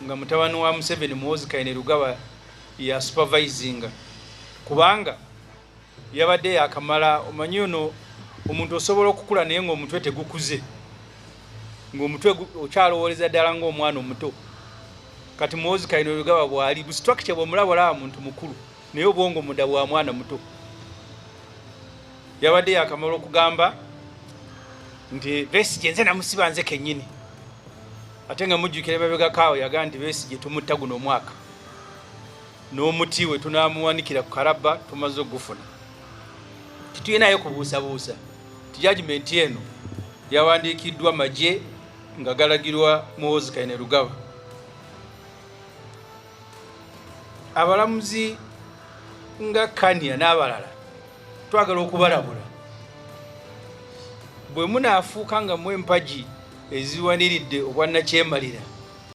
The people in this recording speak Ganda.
Nga mutabani wa Museveni, Muhoozi Kainerugaba, ya supervisinga, kubanga yabadde yakamala. Omanyi ono omuntu osobola okukula naye ng'omutwe tegukuze, ng'omutwe okyalowooleza ddala ng'omwana omuto. Kati Muhoozi Kainerugaba bw'ali bu structure bw'omulaba, olaba muntu mukulu, naye obwongo munda bwa mwana muto. Yabadde yakamala okugamba nti Besigye nze namusiba nze kennyini, ate nga mujjukira emabegakaawo yagamba nti Besigye tumutta guno omwaka, n'omuti we tunaamuwanikira ku kalabba tumaze okugufuna. Tetulinayo kubuusabuusa ti judgment eno yawandiikiddwa magye nga galagirwa Muhoozi Kainerugaba. Abalamuzi nga Kania n'abalala twagala okubalabula, bwe munaafuuka nga mwe empagi eziwaniridde obwannakyemalira.